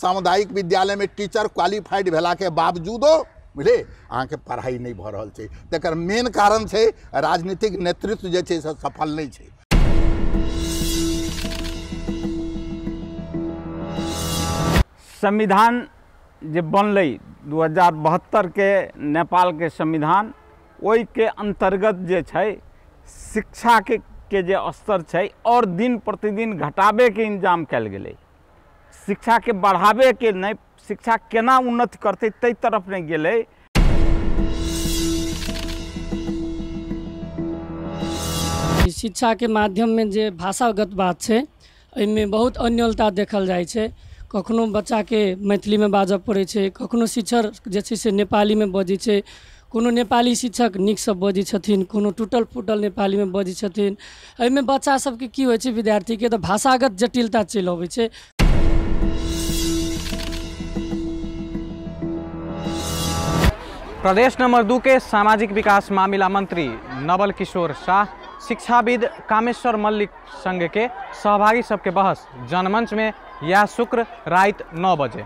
सामुदायिक विद्यालयमे teacher qualified भेलाके बावजूदो बुझलियै अहाँके पढ़ाइ नहि भऽ रहल छै। तकर मेन कारण छै राजनीतिक नेतृत्व जे छै से सफल नहि छै। संविधान जे बनलै 2072 के नेपालके संविधान, ओहिके अन्तर्गत जे छै शिक्षाके के जे स्तर छै और दिन प्रतिदिन घटाबेके इंतजाम कयल गेलै। शिक्षाके बढ़ाबेके नहि, शिक्षा केना उन्नति करतै ताहि तरफ नहि गेलै। शिक्षाके माध्यममे जे भाषागत बात छै एहिमे बहुत अन्योलता देखल जाइ छै। कखनो बच्चाके मैथिलीमे बाजऽ पड़ै छै, कखनो शिक्षक जे छै से नेपालीमे बजै छै, कोनो नेपाली शिक्षक नीकसँ बजै छथिन, कोनो टूटल फूटल नेपालीमे बजै छथिन। एहिमे बच्चा सबके की होइ छै, विद्यार्थीके तऽ भाषागत जटिलता चलि अबै छै। प्रदेश नंबर 2 के सामाजिक विकास मामिला मंत्री नवल किशोर शाह शिक्षाविद कामेश्वर मल्लिक संघ के सहभागी सबके बहस जनमंच में यह शुक्र रात 9 बजे।